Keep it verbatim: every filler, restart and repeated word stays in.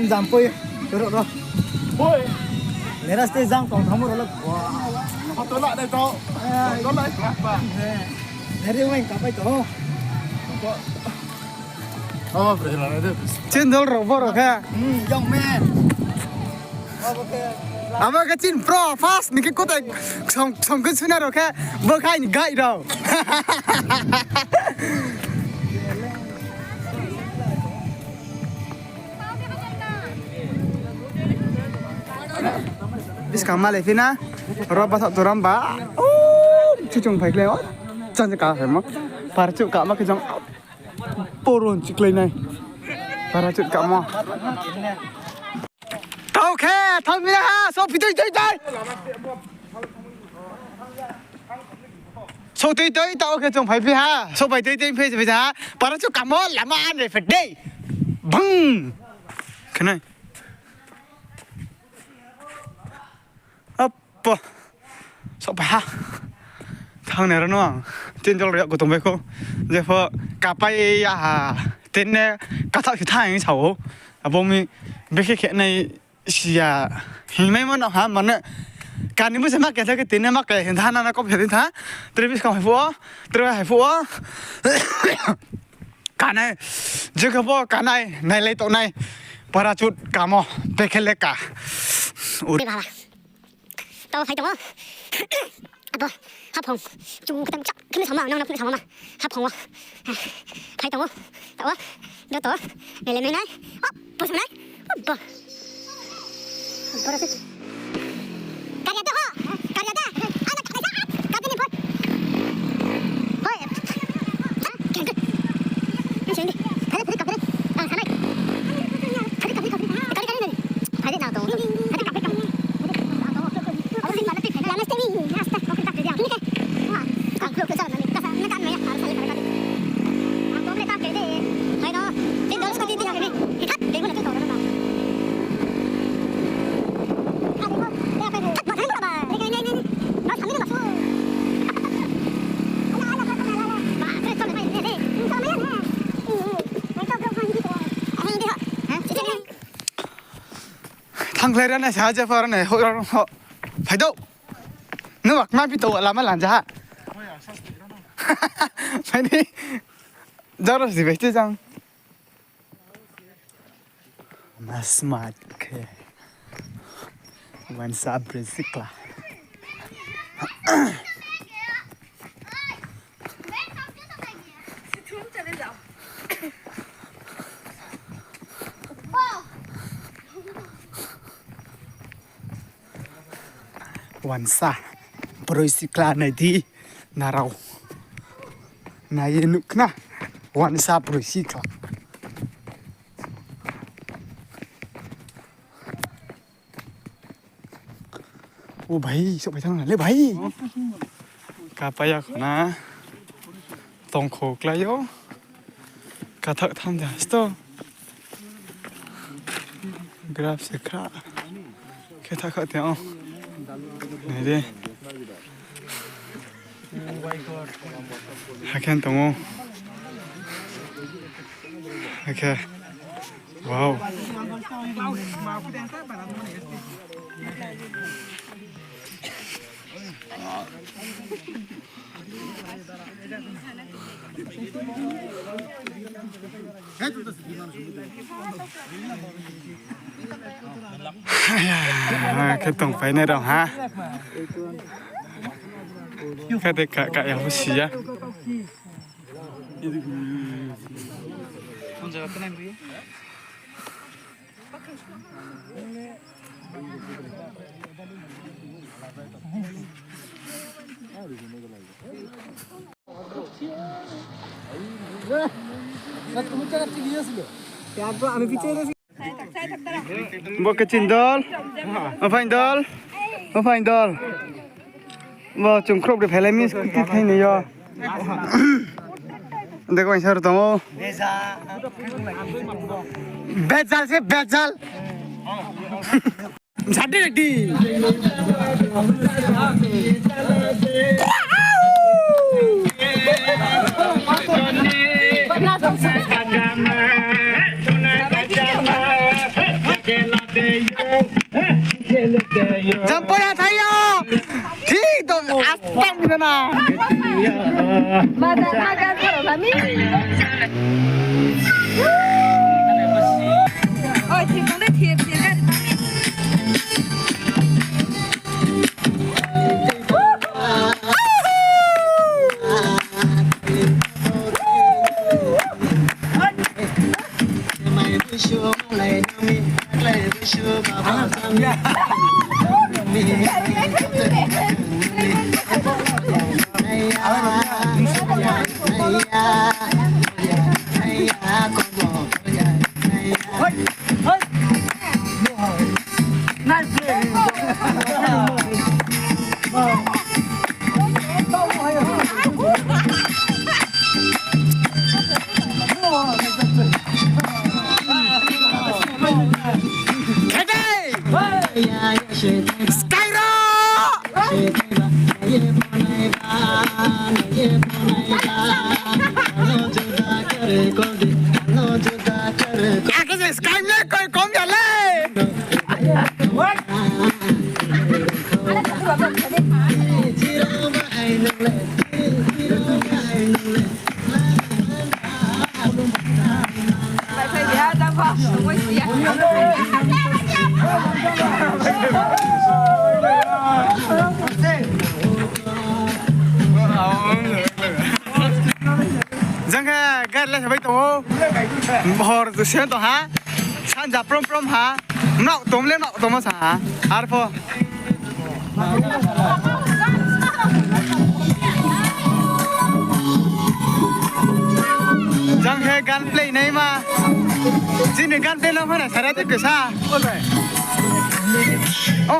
Jampui, kerok ro. Boi. Nera stage jang tong thamu ro lo. Photo la dai to. Photo la. Neri weng kapai to. Oh, bre, la dai. Chin dol ro bo ro khe. Hmm, young man. Abo khe chin pro first ni khe kotai song song khe suna ro khe bo khai ni gai ro. Biskang malai phi na, ro bathak turam ba, o, chuchung phai klai o, chan ka phai mo, parachute ka ma khe jang, poron chiklai nai, parachute ka mo. Tau khe, thang mi na ha, so pitoi toi toi. So toi toi, tau khe chung phai phi ha, so phai toi toi phai phi ha, parachute ka mo, lama an re phe dei. Bang. Khenai. Apo. Sok pai ha. Thang nai rao no ang. Tin jol rao yak ko tong bai kho. Jepho kapai ya ha. Tin ne kathak si thang sa o. Abo mi bekhe khe nai si ya. Hingmai mo no ha mane. Kani bo se ma khe thak khe tin ne ma khe hin tha na na kop hin tha. Tre biskang hai phuh o. Tre hai phuh o. Kanai, je khe bo kanai, nailai tongnai, parachute kamo, bekhele ka. Ur- Baba. Tao phai tongo. Abo, haphong. Chu khe tang chak, khe sama, nang na phung sama ma. Haphong wo. Phai tongo. Tao. Joto. Nailai mai nai. Op, bo sanai. Op, bo. Boro se. Kari ate ho. Kari ate. Ana kari sa. Kari ni phot. Hoi. Ha? Kari. Ni sini. Kari, kari, kari. Ang sanai. Kari, kari, kari. Kari, kari, kari. Kari na to. Kari, kari, kari. Lama steady. Asta. Kari, kari, kari. Ini ke. Wah. Kang kru kru sa na ni. Kasa na kan maya. Ang sanai kari, kari. Ang ko le ta kari de. Hai no. Tin dos ko tin tin kari. Ikat. Dengku na tu to na. Thangkhlai rana sa je phar ne ho rong ho. Phai do. Nung wak ma pi to lama lanja ha. Phai ni. Jaro si bai te jang. Masmat khe. Wansa broi sikla. Wansa broi sikla nai di. Narao. Nai ye nuh khna. Wansa broi sikla. O bhai, sok pai thang na le bhai. Kapai ya khna. Tongkho klái yo. Kathak tham ja sto. Graph se kha. Khe tha kha te o. Nai de. Hakhe tong ou. Hakhe. Wow. Khe tongpai nai rao ha. Khe de ka, ka ya bo si ya. Bo khe chini dol. Bo phaini dol. Bo phaini dol. Bo chung khrouh de phailai mi scooty thainai yo. Dego waisa ro tong ou. Bejal se bejal. Msadi ready. Jampura thayo. Thik dong, astan ni na. Maja, maja, tharo kami. Oi, thik dong de, thik, thik, thik. Skyro! Ake se Sky me koi kom ya le. Jang khe gari le sabai tong ou. Hor se tong ha. Sanja prom prom ha. Nok tom le nok tom sa ha. Arpho. Jang khe gan play naima. Chini gan play no phana sara te kesa. Oh,